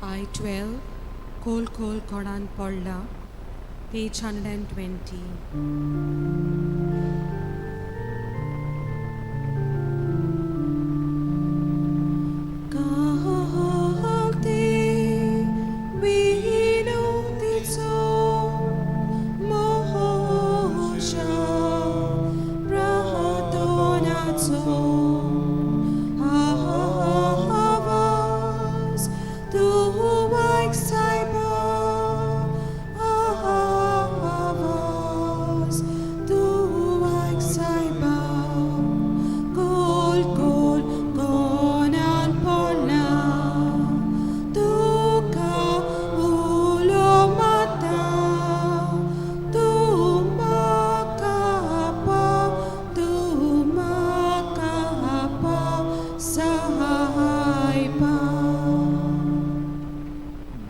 I-12, Kol Kol Kodan Polla, page 120.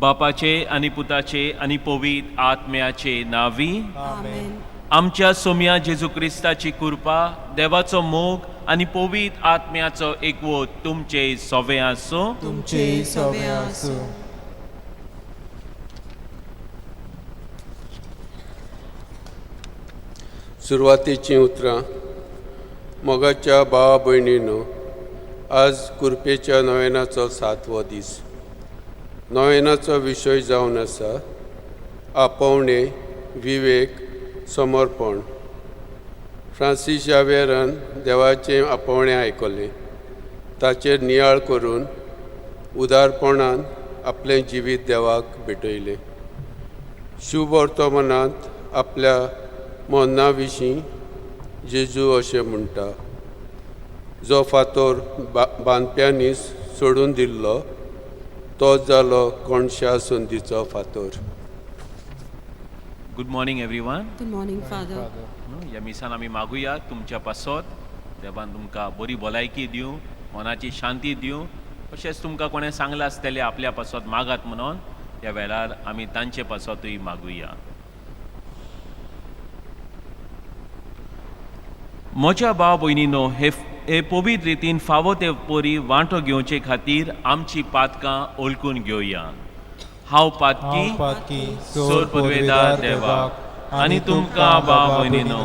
बापाचे आनी पुताचे आनी पवित्र आत्म्याचे नावी. आमेन. आमच्या सोम्या जेजू क्रिस्ताची कृपा, देवाचो मोग आनी पवित्र आत्म्याचो एकवट तुमचे सोवे आसूं. तुमचे सवे आसूं. सुरवातेचीं उतरां. मोगाच्या भावा भयणीनो, आज कुरपेच्या नोवेनाचो सातवो दीस. नोवेनाचो विशय जावन आसा आपोवणें, विवेक, समर्पण. फ्रांसीस जावेरान देवाचें आपोवणें आयकलें, ताचेर नियाळ करून उदारपणान आपलें जिवीत देवाक भेटयलें. शुभ वर्तमानांत आपल्या मरणा विशीं जेजू अशें म्हणटा, जो फातोर बांदप्यांनी सोडून दिल्लो तो जालो कोणशा संदीचो फातोर. Good morning everyone. Good morning, Father. ह्या मिसान आमी मागुया तुमच्या पासत देवान तुमकां बरी भलायकी दिवं, मनाची शांती दिवं. तशेंच तुमकां कोणें सांगलां आसतलें आपल्या पासत मागात म्हणून, ह्या वेळार आमी तांचे पासतूय मागुया. म्हज्या भाव भयणीनो, हे पवित्र रितीन फावो ते परी वांटो घेवचे खातीर आमची पातकां ओळखून घेवया. हांव पातकी, हांव पातकी, सोर पुर्वेदार देवाक आनी तुमकां भाव भयणीनो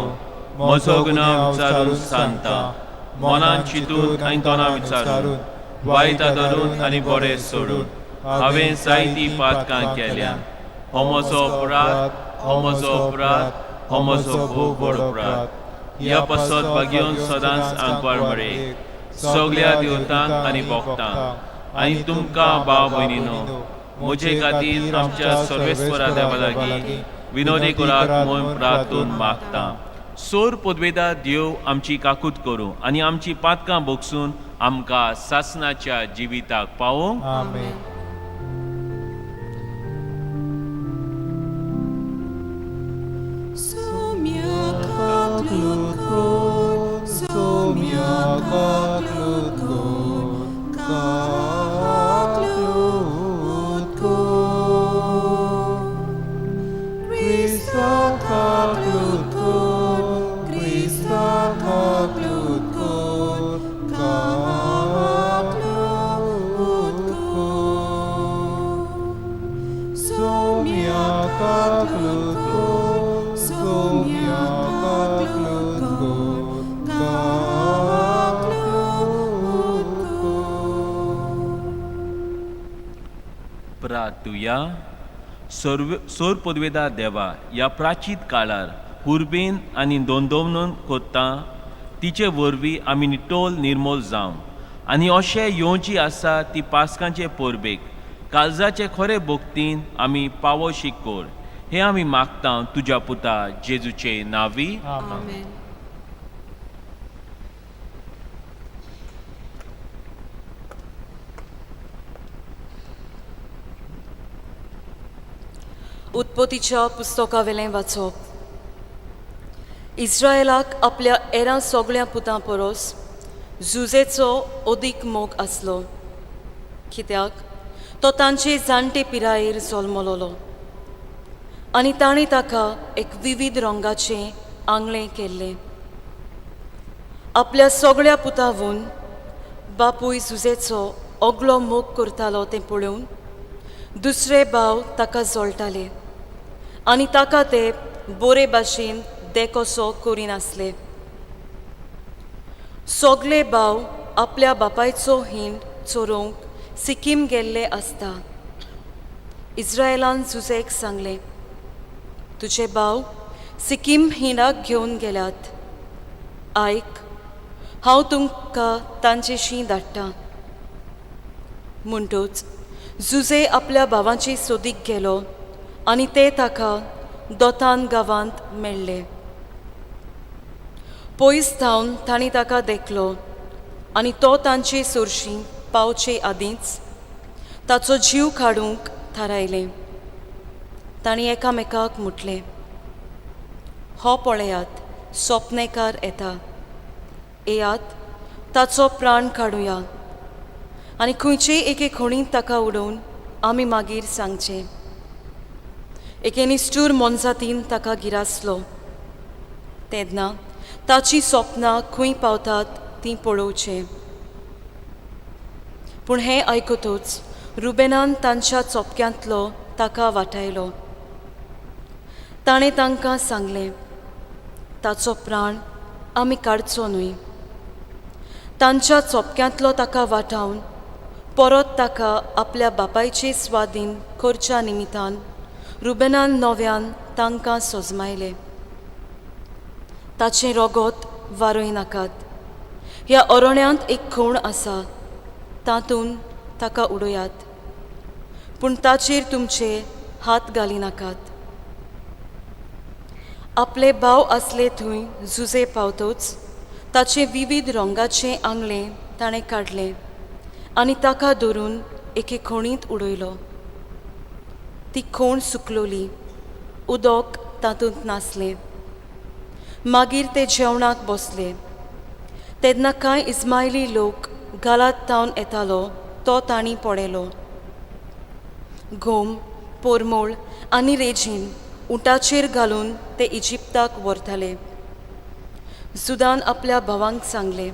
म्हजो गुन्यांव विचारून सांगता. मनान चिंतून आनी तोंडां विचारून, वायटां धरून आनी बरें सोडून हांवें जायतीं पातकां केल्या. हो म्हजो अपराध, हो म्हजो अपराध, हो म्हजो खूब व्हड अपराध. ह्या पासत भाग्योन सदांच आंकवार मरे, सगल्या देवतांक आनी भक्तांक आनी तुमकां भाव भयणीनो म्हजे खातीर आमच्या सर्वेस्वरा देवा लागीं विनोदी करात म्हूण प्रार्थून मागता. सोर पदवेदा देव आमची काकूत करूं आनी आमची पातकां भोगसून आमकां सासणाच्या जिविताक पावोवं. आमेन. Somya kaklukor, somya kaklukor, kaklukor. Krista kaklukor, Krista kaklukor, kaklukor. Somya kaklukor, somya kaklukor, kaklukor. प्रार्थुया. सर्व सोर पदवेदा देवा, ह्या प्राचीत काळार हुर्बेन आनी दोंदोवनून कोत्ता तिचे वरवीं आमी निटोल निर्मोल जावं आनी अशें येवची आसा ती पासकांचे परबेक काळजाचे खरे भक्तीन आमी पावोशी कर, हें आमी मागता तुज्या पुता जेजूचे नावी. आमेन. उत्पत्तीच्या पुस्तकावेलें वाचप. इस्रायलाक आपल्या एरां सगळ्या पुतां परस जुजेचो अदीक मोग आसलो, कित्याक तो तांचे जाणटे पिरायेर जल्मलोलो आनी ताणें ताका एक विवीध रंगाचें आंगळें केल्लें. आपल्या सगळ्या पुतावून बापूय जुजेचो अगलो मोग करतालो तें पळोवन दुसरे भाव ताका जळटाले आनी ताका ते बोरे भाशेन देखोसो करिनासले. सगळे भाव आपल्या बापायचो हिंड चोरोवंक सिक्कीम गेल्ले आसता. इज्रायलान जुजेक सांगलें, तुजे भाव सिक्कीम हिंडाक घेवन गेल्यात. आयक, हांव तुमकां तांचेशी धाडटा. म्हणटूच जुजे आपल्या भावांची सोदीक गेलो आनी ते ताका दोतान गांवांत मेळ्ळे. पयस थावन तांणी ताका देखलो आनी तो तांचे सोरशी पावचे आदींच ताचो जीव काडूंक थारायलें. तांणी एकामेकाक म्हटलें, हो पळयात सोपनेकार येता, येयात ताचो प्राण काडुया आनी खंयचेय एके खणींत ताका उडोवन आमी मागीर सांगचें. एके निश्ठूर मोनजातीन ताका गिरासलो तेन्ना ताचीं सपनां खंय पावतात तीं पळोवचें. पूण हें आयकतूच रुबेनान तांच्या चोपक्यांतलो ताका वाटायलो. ताणें तांकां सांगलें, ताचो प्राण आमी काडचो न्हय. तांच्या चोपक्यांतलो ताका वाटावन परत ताका आपल्या बापायचे स्वादीन करच्या निमितान रुबेनान नव्यान तांकां सजमायले. ताचें रोगोत वारय नाकात, ह्या अरण्यांत एक खोण आसा तातूंत ताका उडयात, पूण ताचेर तुमचे हात घालिनाकात. आपले भाव आसले थंय जुजे पावतच ताचें विविध रंगाचें आंगलें ताणें काडलें आनी ताका धरून एके खोणींत उडयलो. ती खोण सुकलोली, उदक तातूंत नासलें. मागीर ते जेवणाक बसले. तेन्ना कांय इस्मायली लोक गालात तावन येतालो तो तांणी पळयलो. गोम, पोरमोळ आनी रेजीन उंटाचेर घालून ते इजिप्ताक व्हरताले. जुदान आपल्या भावांक सांगलें,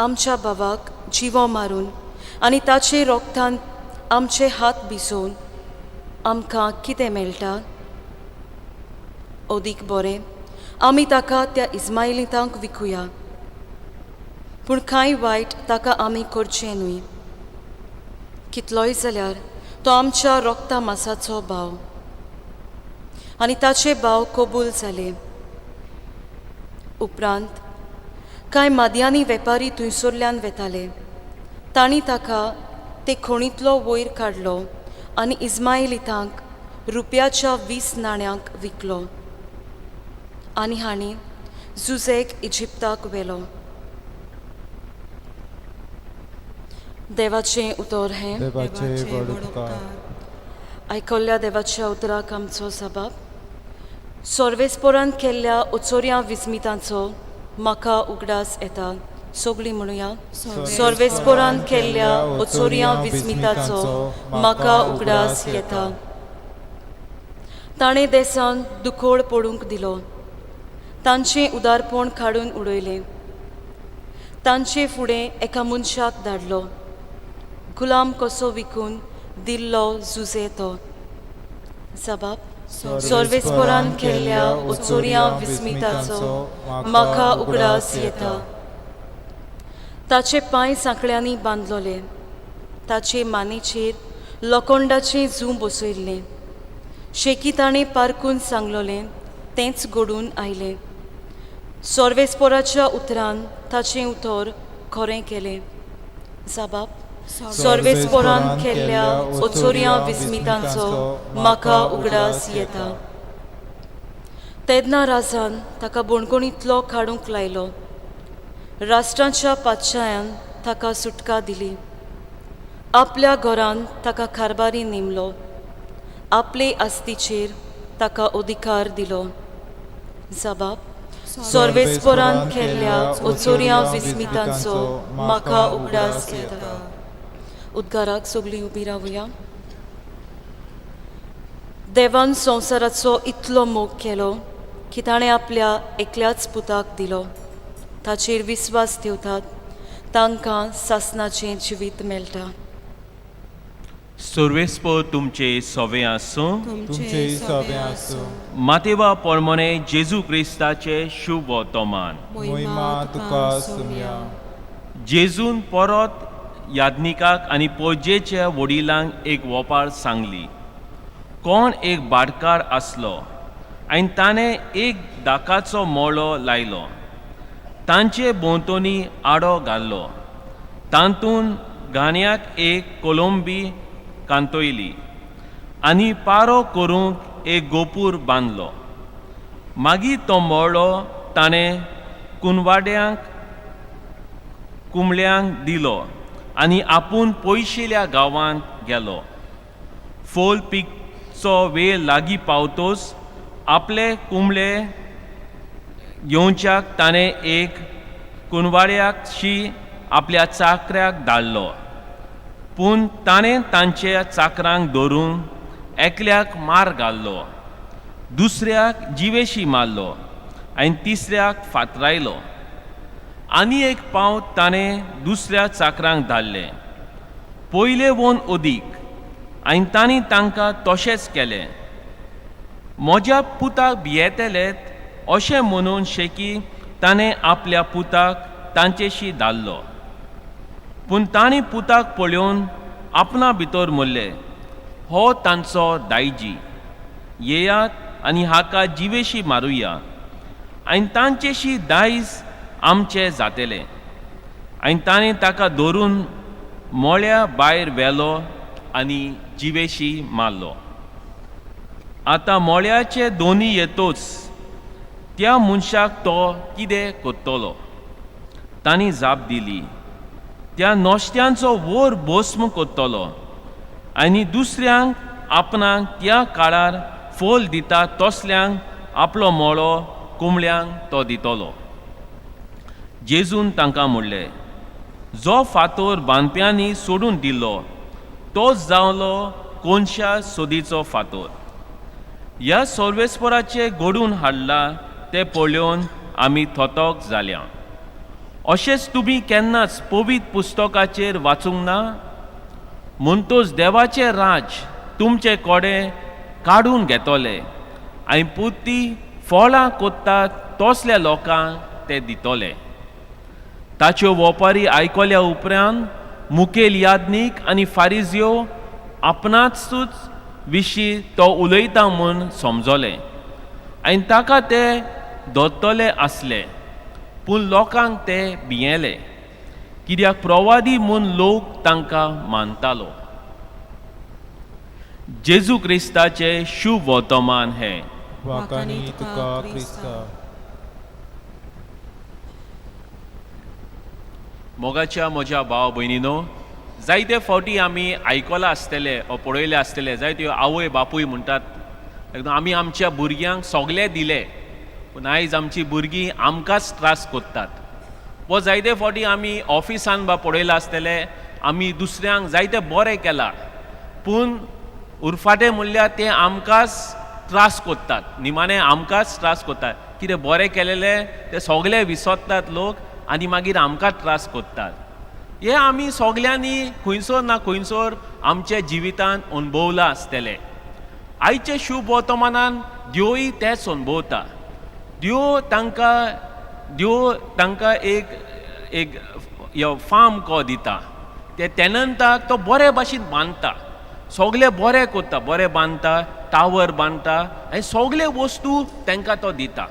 आमच्या भावाक जिवो मारून आनी ताचे रोगतान आमचे हात भिजोवन आमकां कितें मेळटा? अदीक बरें आमी ताका त्या इस्मायलितांक विकुया, पूण कांय वायट ताका आमी करचें न्हय. कितलोय जाल्यार तो आमच्या रोगता मासाचो भाव. आनी ताचे भाव कबूल जाले. उपरांत कांय मादयांनी वेपारी थंयसरल्यान वेताले. तांणी ताका ते खणींतलो वयर काडलो आनी इस्मायलितांक रुपयाच्या 20 नाण्यांक विकलो आनी हांणी जुजेक इजिप्ताक व्हेलो. देवाचें उतर हें. देवाचे व्हड उपकार. आयकल्ल्या देवाच्या उतराक आमचो सबाब. सोर्वेसपोरान केल्ल्या ओचोर्या विस्मितांचो म्हाका उगडास येता. सगळीं म्हणुया, सोर्वेसपोरान केल्ल्या ओचोर्या विस्मिताचो म्हाका उगडास येता. ताणें देसान दुखोळ पडूंक दिलो, तांचें उदारपण काडून उडयलें. तांचे फुडें एका मनशाक धाडलो, गुलाम कसो विकून दिल्लो जुजे तो. सबाब. सोर्वेसपोरान केल्ल्या ओचोर्या विस्मिताचो म्हाका उगडास येता. ताचे पांय सांकळ्यांनी बांदलोले, ताचे मानेचेर लोखंडाचें जूं बसयल्लें. शेकी ताणें पारकून सांगलोलें तेंच घडून आयलें. सोर्वेसपोराच्या उतरान ताचें उतर खरें केलें. जाबाब. सोर्वेसपोरान केल्ल्या ओचोर्या विस्मितांचो म्हाका उगडास येता. तेन्ना राजान ताका बणकोणींतलो काडूंक लायलो. राष्ट्रांच्या पातशायान ताका सुटका दिली. आपल्या घरान ताका कारभारी नेमलो. आपले आस्तीचेर ताका अधिकार दिलो. जबाब. सोर्वेसपोरान केल्ल्या ओचोर्या विस्मितांचो म्हाका उगडास येता. उद्गाराक सगळीं उबी रावया. देवान संवसाराचो इतलो मोग केलो की ताणें आपल्या एकल्याच पुताक दिलो. ताचेर विस्वास ठेवतात तांकां सासणाचें जिवीत मेळटा. सर्वेस्पर तुमचे सोवे आसूं. तुमचेय सोबें आसूं. मातेवा पोरमोने जेजू क्रिस्ताचे शुभ वर्तमान. मोहिमा तुका सुमया. जेजून परत याज्ञिकाक आनी पोजेच्या वडिलांक एक वोपार सांगली. कोण एक भाटकार आसलो आनी ताणें एक दाकाचो मोळो लायलो, तांचे भोंवतणी आडो घालो, तातूंत गाण्याक एक कोलंबी कांतयली आनी पारो करूंक एक गोपूर बांदलो. मागीर तो मोळो ताणें कुनवाड्यांक कुंबळ्यांक दिलो आनी आपूण पयशिल्या गांवांत गेलो. फोल पिकचो वेळ लागीं पावतोच आपले कुंबळे घेवच्याक ताणें एक कुनवाड्याकशी आपल्या चाकऱ्याक धाडलो, पूण ताणें तांच्या चाकरांक धरून एकल्याक मार घालो, दुसऱ्याक जिवेशी मारलो आनी तिसऱ्याक फातरायलो. आनी एक पावट ताणें दुसऱ्या चाकरांक धाडले, पयले वोन अदीक, आनी तांणी तांकां तशेंच केलें. म्हज्या पुताक भियेतलेत अशें म्हणून शेकी ताणें आपल्या पुताक तांचेशी धाडलो, पूण तांणी पुताक पळोवन आपणा भितर म्हणलें, हो तांचो दायजी, येयात आनी हाका जिवेशी मारुया आनी तांचेशी दायज आमचें जातलें. आनी ताणें ताका धरून मोळ्या भायर व्हेलो आनी जिवेशी मारलो. आतां मोळ्याचे दोनी येतोच त्या मनशाक तो कितें करतलो? तांणी जाप दिली, त्या नोश्त्यांचो वोर भस्म करतलो आनी दुसऱ्यांक आपणाक त्या काळार फोल दिता तसल्यांक आपलो मोळो कुंबळ्यांक तो दितलो. जेजून तांकां म्हणलें, जो फातोर बांदप्यांनी सोडून दिलो तोच जावलो कोनशा सोदीचो फातोर. ह्या सर्वेस्पराचें घडून हाडलां तें पळोवन आमी थोतोक जाल्या. अशेंच तुमी केन्नाच पवित्र पुस्तकाचेर वाचूंक ना? म्हणटोच देवाचें राज तुमचे कोडे काडून घेतले आनी पुती फळां कोत्तात तसल्या लोकांक ते दितले. ताच्यो वोपारी आयकल्या उपरांत मुखेल याज्ञीक आनी फारिजियो आपणाचूच विशीं तो उलयता म्हूण समजले आनी ताका ते धरतले आसले, पूण लोकांक ते भियेले, कित्याक प्रवादी म्हूण लोक तांकां मानतालो. जेजू क्रिस्ताचें शुभ वर्तमान हें. वाखाणी तुका क्रिस्ता. मोगाच्या म्हज्या भाव भयणीनो, जायते फावटी आमी आयकलां आसतलें ओ पळयलें आसतलें, जायत्यो आवय बापूय म्हणटात एकदम आमी आमच्या भुरग्यांक सगळें दिलें, पूण आयज आमची भुरगीं आमकांच त्रास करतात. वो जायते फावटी आमी ऑफिसान बा पळयलां आसतलें, आमी दुसऱ्यांक जायते बरें केलां, पूण उरफाटें म्हणल्यार ते आमकांच त्रास करतात, निमाणें आमकांच त्रास करतात. कितें बरें केलेलें तें सगळें विसरतात लोक आनी मागीर आमकां त्रास करतात. हें आमी सगल्यांनी खंयसर ना खंयसर आमच्या जिवितांत अणभवलां आसतलें. आयचे शुभ वर्तमानान देवूय तेंच अणभवता. देव तांकां एक एक फार्म को दिता, ते टेनंटाक तो बरे भाशेन बांदता, सगळें बरें करता, बरें बांदता, टावर बांदता आनी सगळे वस्तू तांकां तो दिता,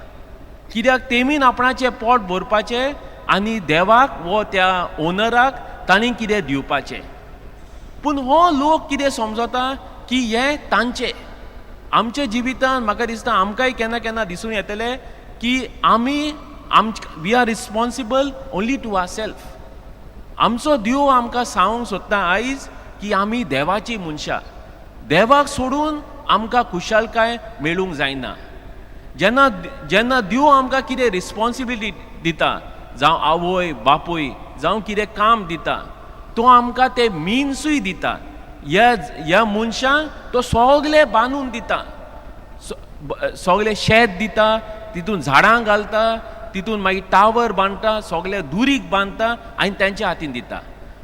कित्याक तेमीन आपणाचें पोट भरपाचें आनी देवाक वो त्या ओनराक तांणी कितें दिवपाचें. पूण हो लोक कितें समजता की हें तांचें. आमच्या जिवितान म्हाका दिसता आमकांय केन्ना केन्ना दिसून येतलें की आमी we are responsible only to our self. आमचो देव आमकां सांगूंक सोदता आयज की आमी देवाची मनशां, देवाक सोडून आमकां खुशालकाय मेळूंक जायना. जेन्ना जेन्ना देव आमकां कितें रिस्पोन्सिबिलिटी दिता, जावं आवय बापूय जावं कितें काम दिता, तो आमकां ते मिन्सूय दिता. ह्या ह्या मनशांक तो सगळें बांदून दिता, सगळें शेत दिता, तितून झाडां घालता, तितून मागीर टावर बांदता, सगळें दुरीग बांदता आनी तेंच्या हातीन दिता.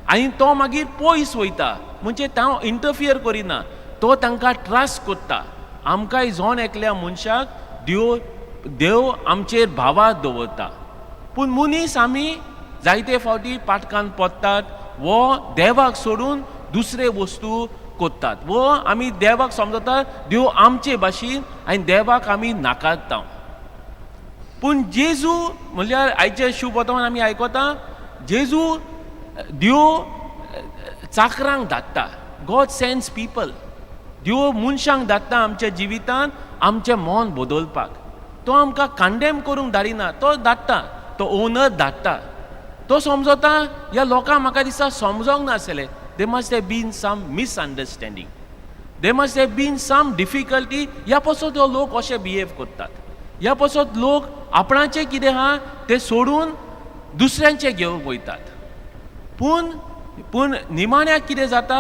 आनी तो मागीर पयस वयता, म्हणजे तो इंटरफियर करिना, तो तांकां ट्रस्ट करता. आमकांय जण एकल्या मनशाक देव आमचेर भावार्थ दवरता. पूण मनीस आमी जायते फावटी पाटकान पडटात वो देवाक सोडून दुसरे वस्तू करतात, वो आमी देवाक समजतात देव आमचे भाशेन आनी देवाक आमी नाकारता. पूण जेजू म्हणल्यार आयचे शुभ वर्तमान आमी आयकता, जेजू देव चाकरांक धाडटा. गॉड सेन्स पिपल. देव मनशांक धाडटा आमच्या जिवितांत आमचें मन बदलपाक. तो आमकां कंडेम करूंक धाडिना, तो धाडटा, तो ओनर धाडटा. तो समजता ह्या लोकांक म्हाका दिसता समजोंक नासलें. There must have been some misunderstanding, there must have been some difficulty. ह्या पासत हो लोक अशे बिहेव करतात, ह्या पासत लोक आपणाचें कितें आहा तें सोडून दुसऱ्यांचें घेवन वयतात. पूण पूण निमाण्याक कितें जाता,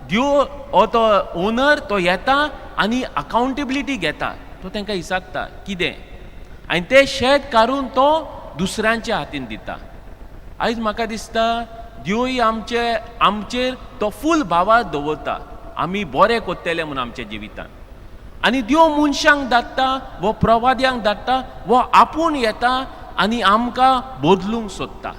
देव हो तो ओनर तो येता आनी अकावंटेबिलिटी घेता. तो तांकां विचारता कितें, आनी तें शेत काडून तो दुसऱ्यांच्या हातीन दिता. आयज म्हाका दिसता देवय आमचे आमचेर तो फूल भावार्थ दवरता, आमी बरें करतले म्हूण आमच्या जिवितान. आनी देव मनशांक धाडटा वो प्रवाद्यांक धाडटा, वो आपूण येता आनी आमकां बदलूंक सोदता.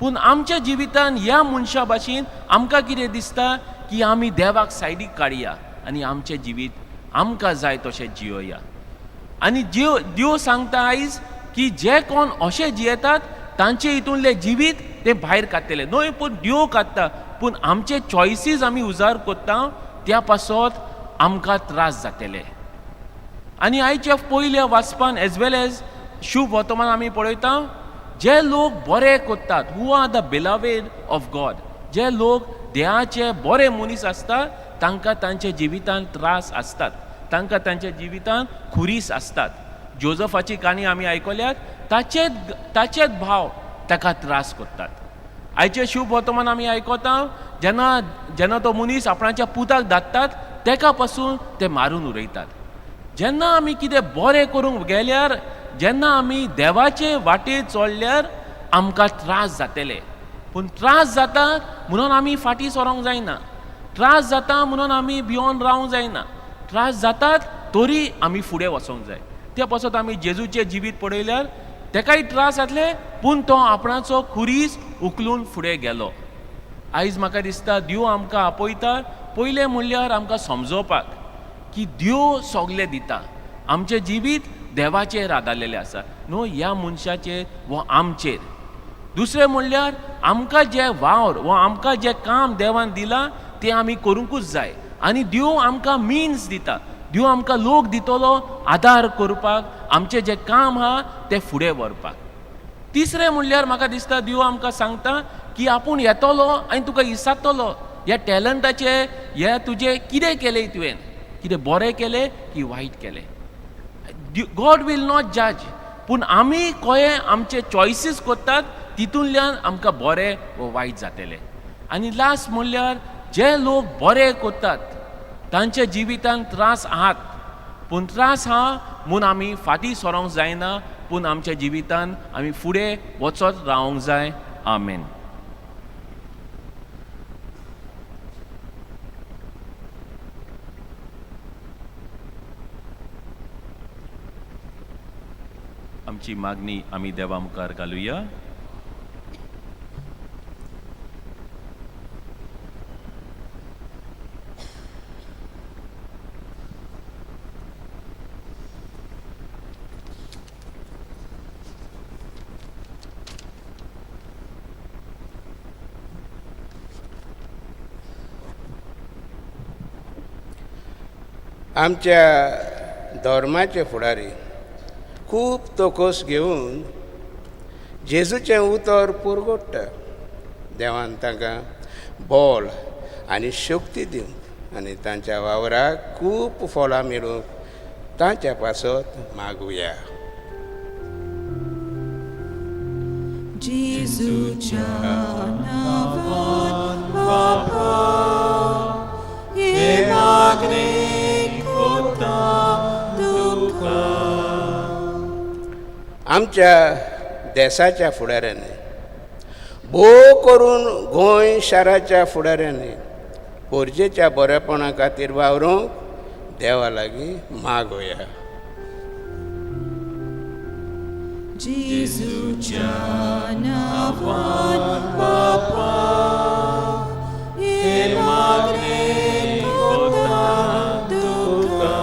पूण आमच्या जिवितान ह्या मनशा भाशेन आमकां कितें दिसता की आमी देवाक सायडीक काडया आनी आमचें जिवीत आमकां जाय तशें जियोया. आनी देव सांगता आयज की जे कोण अशें जियेतात तांचे हितूंतलें जिवीत तें भायर काडटले न्हय, पूण देव काडटा. पूण आमचे चॉयसीस आमी उजार करता त्या पासत आमकां त्रास जातले. आनी आयच्या पयल्या वाचपान एज वेल एज शुभ वर्तमान आमी पळयता, जे लोक बरे करतात, who are the beloved of God, जे लोक देवाचे बरे मनीस आसता तांकां तांच्या जिवितांत त्रास आसतात, तांकां तांच्या जिवितांत खुरीस आसतात. जोजफाची काणी आमी आयकल्यात, ताचेच भाव ताका त्रास करतात. आयचे शुभ वर्तमान आमी आयकता, जेन्ना जेन्ना तो मनीस आपणाच्या पुताक धाडटात तेका पासून ते मारून उडयतात. जेन्ना आमी कितें बरें करूंक गेल्यार, जेन्ना आमी देवाचे वाटेर चोडल्यार आमकां त्रास जातले. पूण त्रास जाता म्हणून आमी फाटीं सरोंक जायना, त्रास जाता म्हणून आमी भियोन रावंक जायना. त्रास जातात तरी आमी फुडें वचोंक जाय. त्या पासत आमी जेजूचें जिवीत पळयल्यार तेकाय त्रास जातले, पूण तो आपणाचो खुरीस उखलून फुडें गेलो. आयज म्हाका दिसता देव आमकां आपयता पयलें म्हणल्यार आमकां समजोवपाक की देव सगलें दिता. आमचें जिवीत देवाचेर आदारलेलें आसा, न्हू ह्या मनशाचेर वो आमचेर. दुसरें म्हणल्यार आमकां जें वावर वो आमकां जें काम देवान दिलां तें आमी करूंकूच जाय. आनी देव आमकां मिन्स दिता, देव आमकां लोक दितलो आदार करपाक, आमचें जें काम आहा तें फुडें व्हरपाक. तिसरें म्हणल्यार म्हाका दिसता देव आमकां सांगता की आपूण येतलो आनी तुका इसातलो ह्या टॅलंटाचें, हे तुजें कितें केलें तुवें, कितें बरें केलें की वायट केलें. गॉड will not जज, पूण आमी कळ्ळें आमचे चॉयसीस करतात तितूंतल्यान आमकां बरें वो वायट जातलें. आनी लास्ट म्हणल्यार जे लोक बरे करतात तांच्या जिवितांत त्रास आहात, पूण त्रास आहा म्हूण आमी फाटीं सरोंक जायना, पूण आमच्या जिवितांत आमी फुडें वचत रावंक जाय. आमेन. आमची मागणी आमी देवा मुखार घालुया. आमच्या धर्माचे फुडारी खूब तोकोस घेवन जेजूचें उतर पुरगोडटा. देवान तांकां बळ आनी शक्ती दिवंक आनी तांच्या वावराक खूब फळां मेळूंक तांच्या पासत मागुया. जेजूच्या नांवान बापा हे मागणें कोता तुका. आमच्या देसाच्या फुडाऱ्यांनी भोव करून गोंय शाराच्या फुडाऱ्यांनी पोरजेच्या बरेपणा खातीर वावरूंक देवा लागीं मागोया. जेजूच्या नांवान बापा हें मागणें कोत्ता तुका.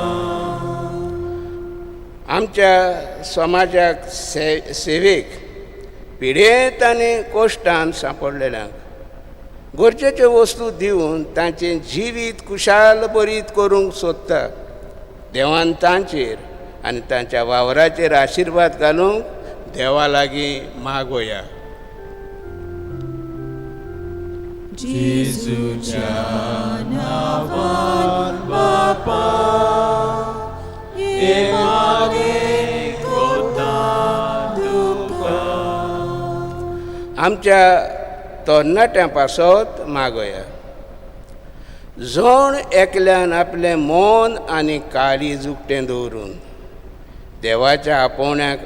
आमच्या समाजाक सेवेक पिडेंत आनी कोश्टान सांपडलेल्यांक गरजेच्यो वस्तू दिवन तांचें जिवीत कुशाल बरीत करूंक सोदता. देवान तांचेर आनी तांच्या वावराचेर आशिर्वाद घालूंक देवा लागीं मागोया. जेजूच्या नांवान बापा हें मागणें कोत्ता तुका. आमच्या तरणाट्यां पासत मागोया. जण एकल्यान आपलें मन आनी काळीज उक्तें दवरून देवाच्या आपोवण्याक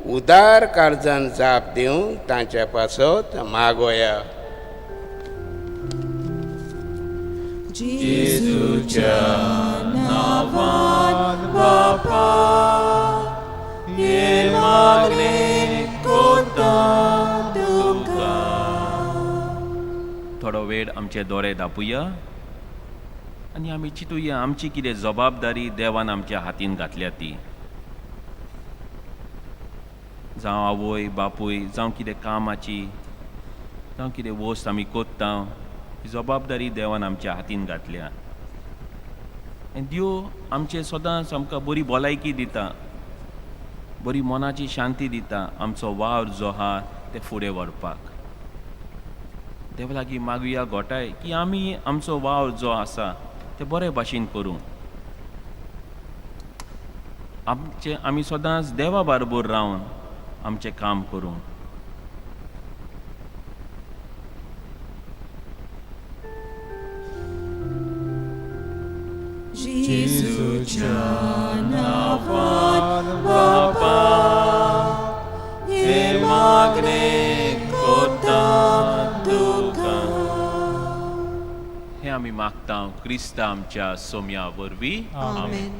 उदार काळजान जाप दिवन तांच्या पासत मागोया. जेजूच्या नांवान बापा हें मागणें कोत्ता तुका. थोडो वेळ आमचे दोळे धांपुया आनी आमी चिंतुया आमची कितें जबाबदारी देवान आमच्या हातीन घातल्या ती. जावं आवय बापूय, जावं कितें कामाची, जावं कितें वस्त आमी कोत्ता, ही जबाबदारी देवान आमच्या हातीन घातल्या. आनी देव आमचे सदांच आमकां बरी भलायकी दिता, बरी मनाची शांती दिता आमचो वावर जो आहा ते फुडें व्हरपाक. देवा लागीं मागुया घोटाय की आमी आमचो वावर जो आसा ते बरे भाशेन करूं. आमचे आमी सदांच देवा बरोबर रावन आमचें काम करूं. जेजूच्या नांवान बापा हें मागणें कोत्ता तुका. हें आमी मागता क्रिस्ता आमच्या सोम्या वरवीं. आमेन.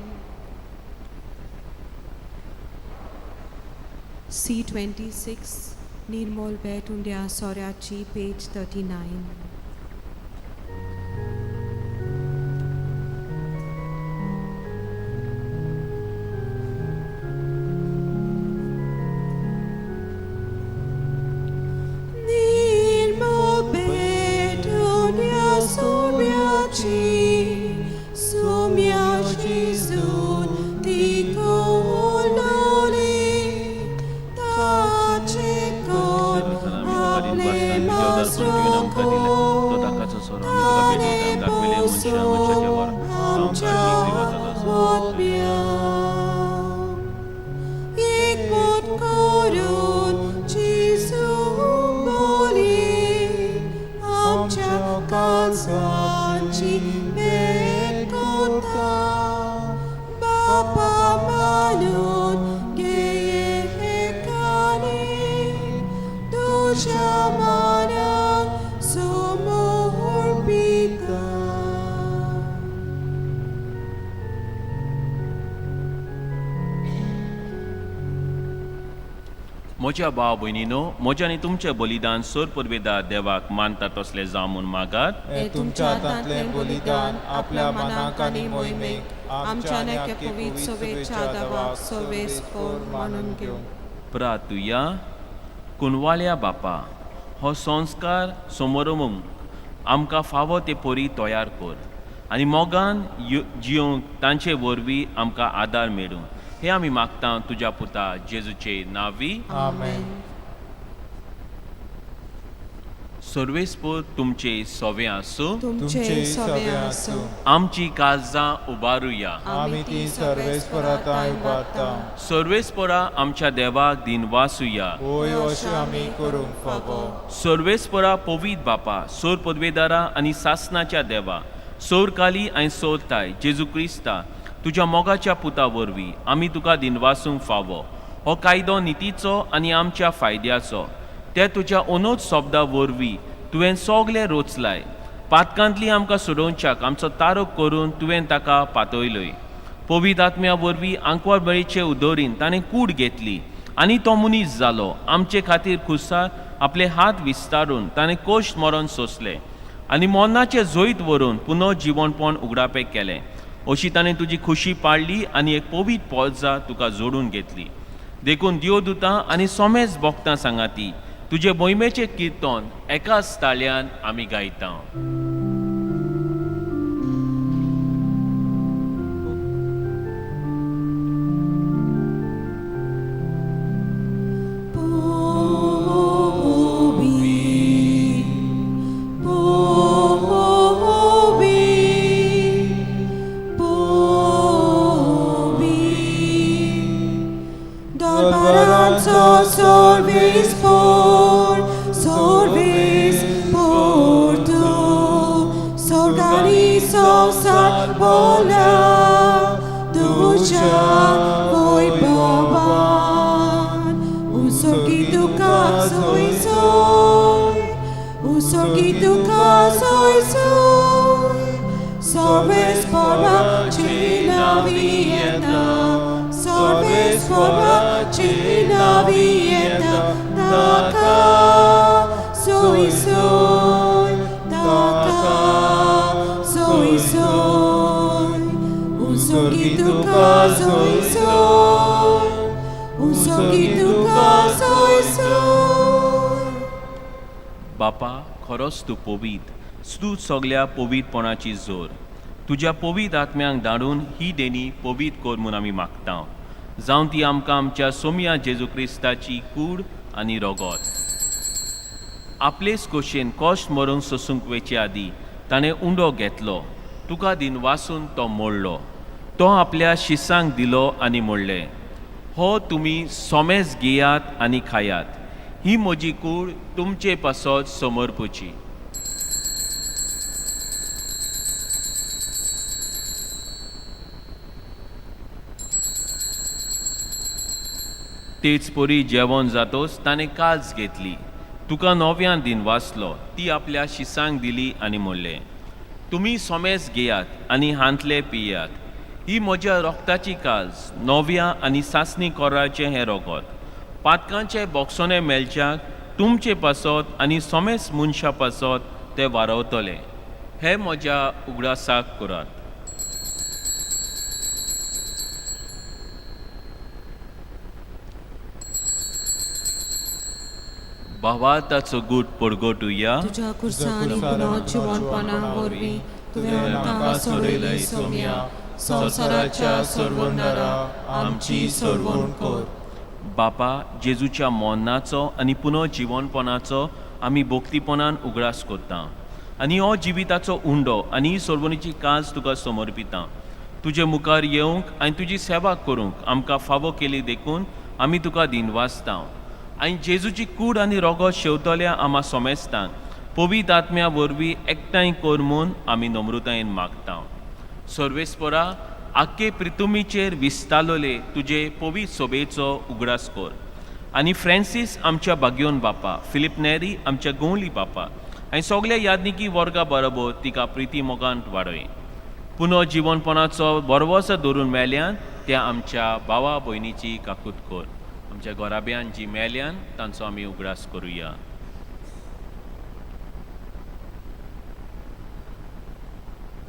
C26, निर्मोल भेट उंड्या सोऱ्याची, पेज 39. निर्मोल भेट उंड्या सोऱ्याची, सोम्या जेजून ती कोलोली, ताचे कोण आपले एकमत करून जेजू बोली, आमच्या काळजाची भेट कोत्ता. बापा मानून घेये हे काणी, तुज्या मनाक समर्पिता. म्हज्या भाव भयणीनो, म्हज्या आनी तुमचें बलिदान सोर पुर्वेदार देवाक मानता तसलें जावं म्हूण मागात. हें तुमच्या हातांतलें बलिदान आपल्या मनाक आनी मोहिमेक आमच्या आनी आख्खे पवित्र सभेच्या देवाक सर्वेस्पर मानून घेवं. प्रातुया. कुनवाल्या बापा, हो संस्कार समोरमूंक आमकां फावो ते परी तयार कर आनी मोगान जियोंक तांचे वरवीं आमकां आदार मेळूं, हें आमी मागता तुज्या पुता जेजूचे नांवी. आमेन. सर्वेस्पर तुमचे सोवे आसूं. तुमचे सवे आसूं. आमची काळजां उबारुया. आमी ती सर्वेस्परा थंय उबारता. सर्वेस्परा आमच्या देवाक दिनवासुया. होय, अशें आमी करूंक फावो. सर्वेस्परा पवीत बापा, सोर पदवेदारा आनी सासनाच्या देवा, सोर काली आनी सोरताय जेजू क्रिस्ता तुज्या मोगाच्या पुता वरवीं आमी तुका दिनवासूंक फावो. हो कायदो नितीचो आनी आमच्या फायद्याचो. त्या तुज्या अनोज शब्दा वरवीं तुवें सगळे रोचलाय. पातकांतली आमकां सोडोवच्याक आमचो तारक करून तुवें ताका पातयलोय. पवित्र आत्म्या वरवीं आंकवार बळीचे उदोरीन ताणें कूड घेतली आनी तो मनीस जालो. आमचे खातीर खुर्सार आपले हात विस्तारून ताणें कोश्ट मरण सोंसलें आनी मरणाचें जैत व्हरून पुनः जिवनपण उगडापें केलें. अशी ताणें तुजी खुशी पाडली आनी एक पवित्र पोजा तुका जोडून घेतली. देखून देवदुतां आनी सोमेज भोगतां सांगाती तुजे मोहिमेचें किर्तन एकाच ताळ्यान आमी गायता. बापा, खरोच तूं पवीत, तूं सगल्या पवीतपणाची जोर. तुज्या पवीत आत्म्यांक धाडून ही देणी पवीत कर म्हूण आमी मागता. जावं ती आमकां आमच्या सोम्या जेजू क्रिस्ताची कूड आनी रगत. आपलेच खोशेन कश्ट मरूंक सोसूंक वेचे आदीं ताणें उंडो घेतलो, तुका दिन वासून तो मोडलो, तो आपल्या शिसांक दिलो आनी म्हणलें, हो तुमी सोमेज घेयात आनी खायात, ही म्हजी कूड तुमचे पासत समर्पुची. तेच परी जेवण जातोच ताणें काज घेतली, तुका नव्यान दिन वाचलो, ती आपल्या शिसांक दिली आनी म्हणलें, तुमी सोमेज घेयात आनी हांतले पियात, ही म्हज्या रोगताची काज, नव्या आनी सासणी कोराचें हें रोगत, पातकांचे बोगसोने मेळच्याक तुमचे पासत आनी सोमेस मनशा पासत ते वारवतले. हे म्हज्या उगडासाक करात. भावार्थाचो गूट परगटुया. तुज्या खुर्सा आनी पुनः जिवनपणा वरवीं तुवें आमकां सोडयली सोम्या, संवसाराच्या सोडवणदारा आमची सोडवण कर. बापा, जेजूच्या मरणाचो आनी पुनः जिवनपणाचो आमी भक्तीपणान उगडास करता आनी हो जिविताचो उंडो आनी ही सोडवणीची काज तुका समर्पिता. तुजे मुखार येवंक आनी तुजी सेवा करूंक आमकां फावो केली देखून आमी तुका दिनवासता. आनी जेजूची कूड आनी रोगो शेवतल्या आमा सोमेस्तांक पवित्र आत्म्या वरवीं एकठांय कर म्हूण आमी नम्रतायेन मागता. सर्वेस्परा, आख्खे प्रितुमीचेर विस्तालोले तुजे पवित्र सोबेचो उगडास कर आनी फ्रांसीस आमच्या बागयोन बापा, फिलीप नेरी आमच्या गोंवली बापा आनी सगल्या यादनिकी वर्गा बरोबर तिका प्रिती मोगान वाडय. पुनः जिवनपणाचो बरवसो धरून मेल्यान त्या आमच्या भावा भयणीची काकूत कर. आमच्या घराब्यान जी मेल्यान तांचो आमी उगडास करुया.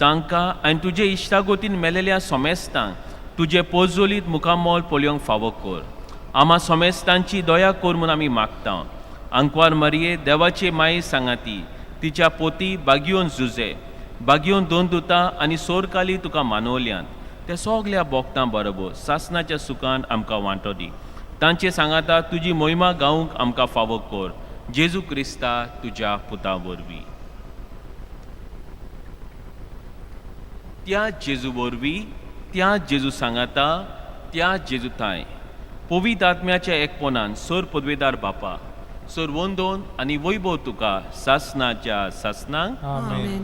तांकां आनी तुजे इश्टागोतीन मेलेल्या सोमेस्तांक तुजे पोजोलीत मुखामोल पळोवंक फावो कर. आमा सोमेस्तांची दया कर म्हूण आमी मागता. आंकवार मारये देवाचे माये सांगाती तिच्या पोती बागयोन जुजे बागयोन दोन दुतां आनी सोरकाली तुका मानवल्यान ते सगल्या बोगतां बरोबर सासनाच्या सुखान आमकां वांटो दी. तांचे सांगाता तुजी मोहिमा गावंक आमकां फावो कर. जेजू क्रिस्ता तुज्या पुता वरवीं. त्या जेजू वरवीं, त्या जेजू सांगाता, त्या जेजू थांय पवित्र आत्म्याच्या एकपणान सर पदवेदार बापा, सर वंदोन आनी वैभव तुका सासनाच्या सासनाक. आमेन.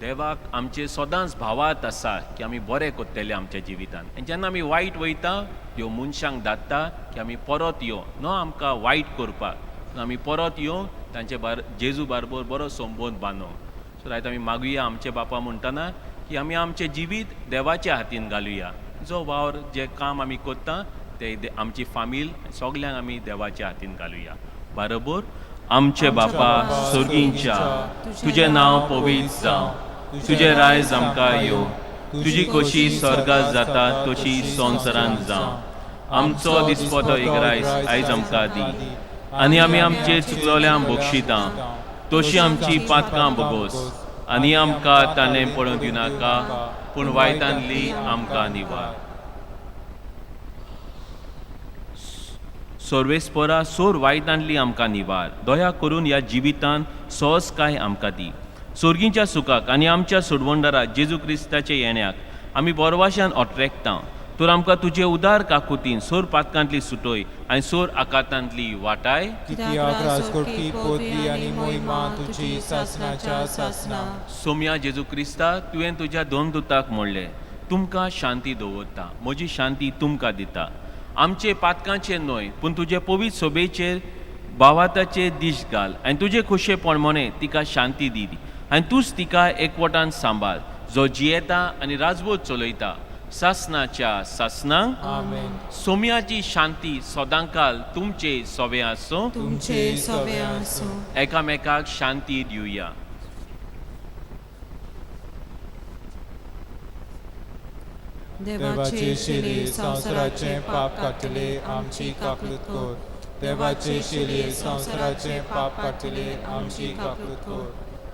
देवाक आमचे सदांच भावात आसा की आमी बरें करतले आमच्या जिवितान. आनी जेन्ना आमी वायट वयता त्यो मनशांक धाडटा की आमी परत यो, न्हू आमकां वायट करपाक, पूण आमी परत येवन तांचे बार जेजू बारबर बरो संबंद बांदूंक. सो आयज आमी मागुया आमचे बापा म्हणटना की आमी आमचें जिवीत देवाच्या हातीन घालुया. जो वावर जें काम आमी करता ते आमची फामील सगल्यांक आमी देवाच्या हातीन घालुया. बरोबर. आमचे बापा सोर्गींच्या, तुजें नांव पवित्र जावं, तुजें रायज आमकां येवं, तुजी खोशी स्वर्गात जाता तशी संवसारांत जावं. आमचो दिसपटो एक रायस आयज आमकां दी, आनी आमी आमचे चुकलोल्यांक बक्षिता तशी आमची पातकां भोगोस, आनी आमकां ताणें पळोवंक दिनाका, पूण वायटांतली आमकां निवार. सर्वेस्परा सोर वायटांतली आमकां निवार, दया करून ह्या जिवितान सहज काय आमकां दी. सोर्गींच्या सुखाक आनी आमच्या सोडवणदारा जेजू क्रिस्ताच्या येण्याक आमी बोरवाशान अट्रेकता. तर आमकां तुजे उदार काकुतीन सोर पातकांतली सुटोय आनी सोर आकातांतली वाटाय. सोम्या जेजू क्रिस्ता, तुवें तुज्या दोन दुताक म्हणलें, तुमकां शांती दवरता, म्हजी शांती तुमकां दिता. आमचे पातकांचेर न्हय पूण तुजे पवित्र सोबेचेर भावाताचेर दीश घाल आनी तुजे खोशेपण मोने तिका शांती दी, आनी तूंच तिका एकवटान सांबाळ, जो जियेता आनी राजवट चलयता सासनाच्या सासनांक. सोम्याची शांती सदांकाल तुमचे सोवे आसूं, तुमचे सोवे आसूं. एकामेकाक शांती दिवया. देवाचे शिले संवसाराचें पाप काडटले आमची काकूत कर. देवाचे शिले संवसाराचें पाप काडटले आमची काकूत कर.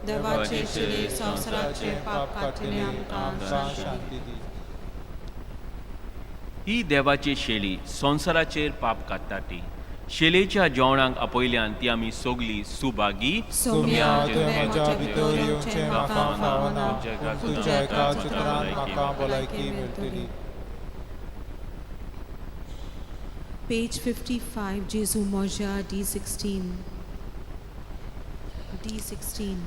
देवाचे शिले संवसाराचें पाप काडटले आमकां शांती दी. ही देवाची शेली संवसाराचेर पाप काडटा ती शेलेच्या जेवणाक आपयल्यान ती आमी सगली सुभागी. सोम्या तुवें म्हज्या भितर येवचें म्हाका फावना, पूण तुज्या एका चित्रान म्हाका भलायकी मेळटली. पेज 55, जेजू मोजा, D16. D16.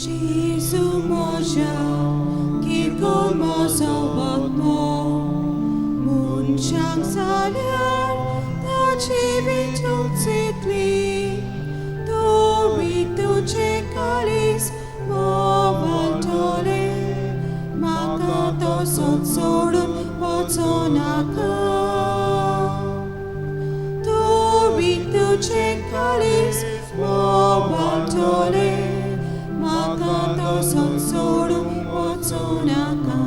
Jésus moja, ki komoso botmo, mun chang salyar, ta chivi tutsitli, tori tuche kalis, mo valtole, makato sotsorun potsonaka. Tori tuche kalis, mo valtole, makato sotsorun potsonaka.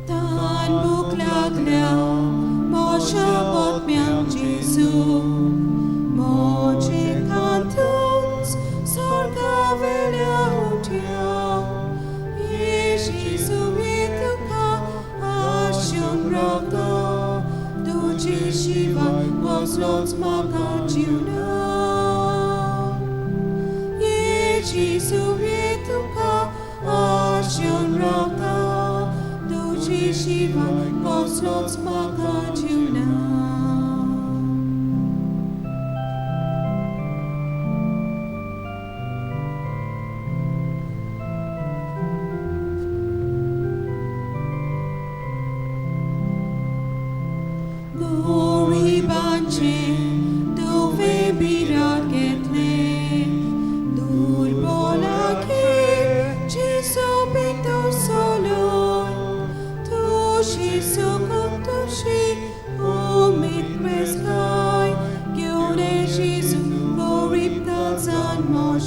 Tan buklaglia, mosha botmiang Jesu, moche cantuns, sorga velia utia, Jesu vituka, ashun raka, duce shiva, voslots makachuna. Jesu vituka, ashun raka, duce shiva, voslots makachuna. Glory banche, dove bi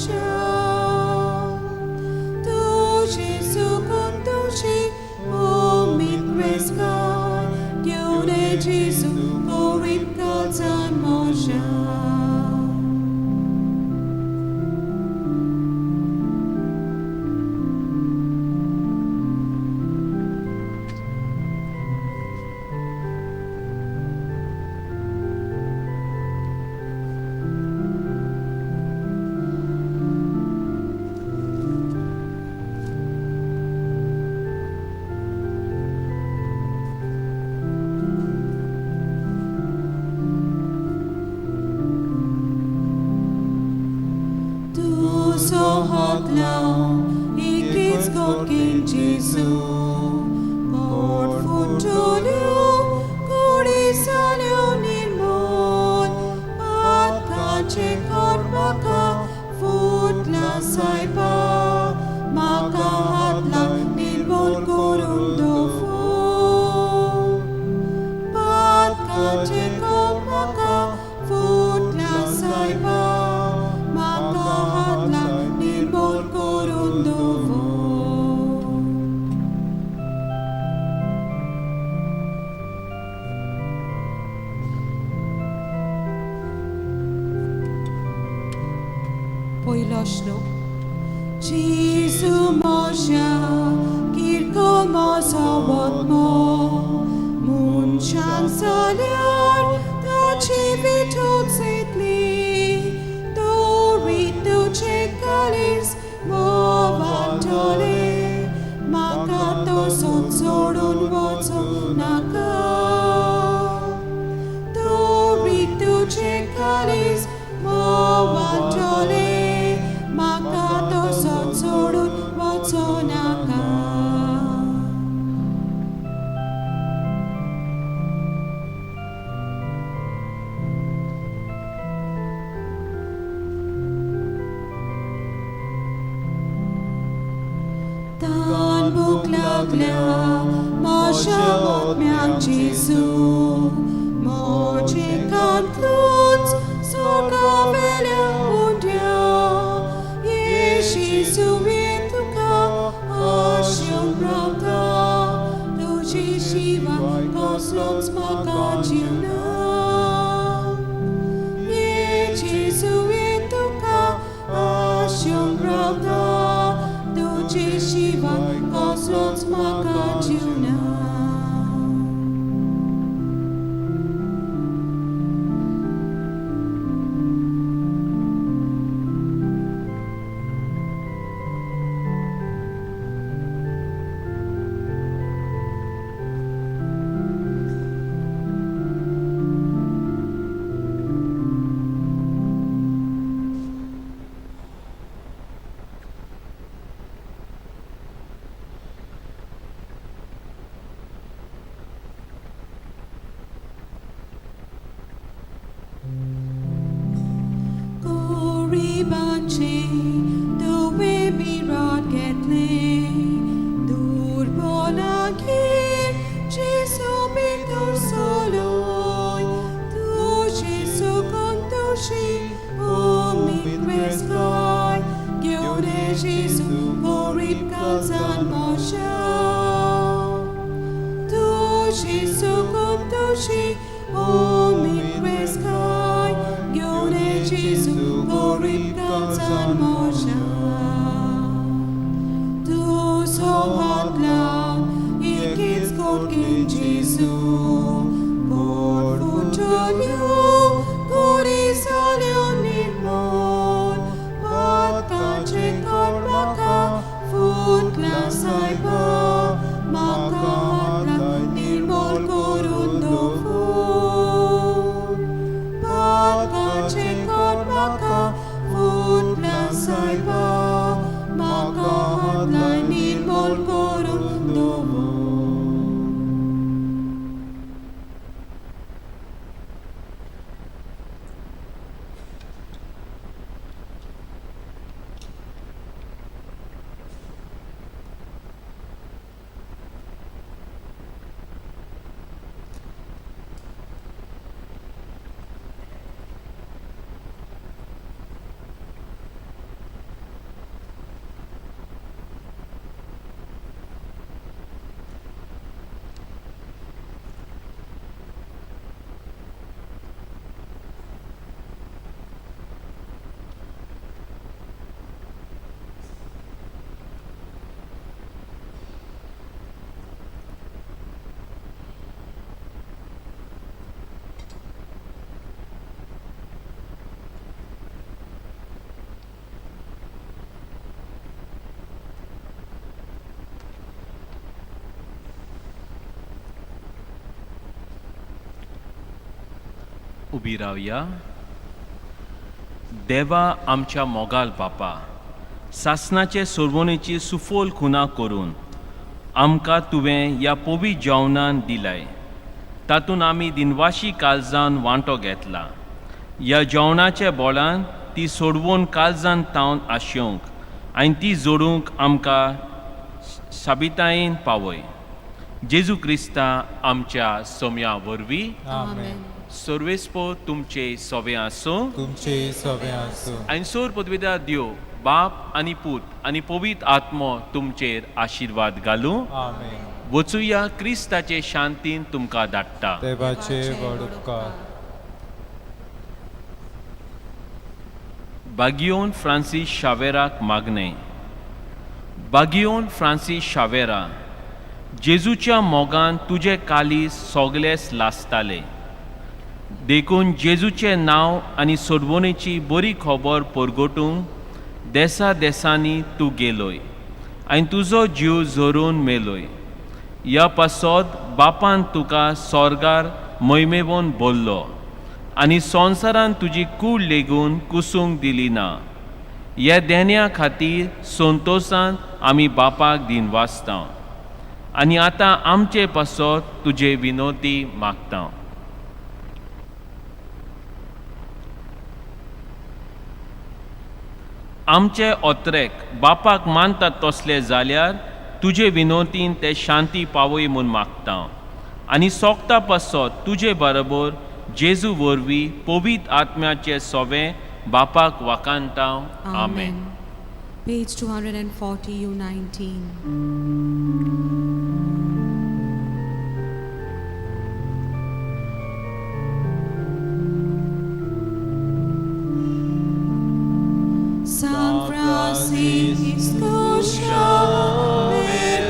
मोज्या. तूं जेजू कोंतोशी उमेद क्रेस्काय, घेवन ये जेजू गोरीब काळजान मोज्या. Tuso hot lao, ikits God King Jesu. God futulio, korisalio nirmol, patkache kor maka, futla saipa, maka hatla nirmol korundo fu. Patkache kor maka, futla saipa, maka hatla nirmol korundo fu. पयलो श्लोक. Jesu मोज्या किरको mojo वतमो, मनशान जाल्यार ताची विठूच येतली, तोरी तुजे काळीज मोवाटोले, म्हाका तसोच सोडून वचूं नाका. तोरी तुजे काळीज मोवाटोले, म्हाका तसोच सोडून वचूं नाका. तान भूक लागल्या म्हज्या आत्म्याक जेजू, म्हजे कांतूच स्वर्गावेल्या उंड्या, ये जेजू ये तुका आशेवन रावता, तुजे शिवाय कसलोच म्हाका जीव ना. ये जेजू ये तुका आशेवन रावता, तुजे शिवाय कसलोच म्हाका जीव ना. Goribanche, tuve mirat getle, durbolagir, Jesu bitor soloy, tu Jesu contoshi, umid reskai, Gyone Jesu gorib kalzan mosha. Tu Jesu contoshi, umid reskai, Gyone Jesu gorib kalzan mosha. Tu so hatla, ikits God King Jesu, God futulio, korisalio nirmol, patkache kor maka, futla saipa, maka hatla nirmol korundo fu. Patkache kor maka, futla saipa, उबी रावया. देवा आमच्या मोगाल बापा, सासनाचे सोडवणेची सुफोल खुना करून आमकां तुवें ह्या पवी जेवणान दिलाय, तातूंत आमी दिनवाशी काळजान वांटो घेतला. ह्या जेवणाच्या बोळान ती सोडवून काळजान तावन आशेवंक आनी ती जोडूंक आमकां साबितायेन पावय. जेजू क्रिस्ता आमच्या सोम्या वरवीं. आमेन. सर्वेस्पो तुमचे सोवे आसूं. तुमचे सवे आसूं. आनी सोर पदवेदार देव बाप आनी पूत आनी पवित्र आत्मो तुमचेर आशिर्वाद घालूं. आमेन. वचुया, क्रिस्ताचे शांतीन तुमकां धाडटा. देवाचे व्हड उपकार. बागियोन फ्रांसीस शावेराक मागणें. बागियोन फ्रांसीस शावेरा, जेजूच्या मोगान तुजें कालीस सोगलेच लासताले, देखून जेजूचें नांव आनी सोडवणेची बरी खबर परगटूंक देसा देसांनी तूं गेलोय आनी तुजो जीव झरून मेलोय. ह्या पासत बापान तुका सोर्गार मैमेवन बोल्लो आनी संवसारान तुजी कूड लेगून कुसूंक दिली ना. ह्या देण्या खातीर संतोसान आमी बापाक दिनवासता आनी आतां आमचे पासत तुजे विनोती मागता. आमचे ओत्रेक बापाक मानतात तसले जाल्यार तुजे विनोतीन ते शांती पावय म्हूण मागता आनी सोगता पासत तुजे बरोबर जेजू वरवीं पवित्र आत्म्याचे सोवे बापाक वाकांता. आमेन. Page 240, U19. San Francisco Xavier,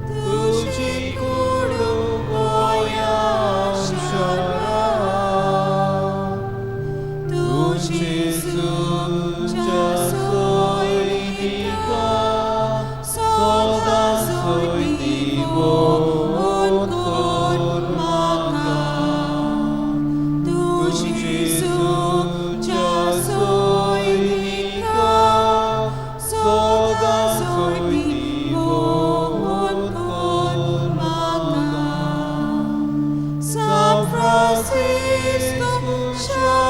तुजी कूड गोंया शरा, तुजी सुच्या सोयरीका सदां सोयरीवोन कर म्हाका. तुजी सुच्या सोयरीका सदां सोयरीवोन कर म्हाका. San Francisco Xavier.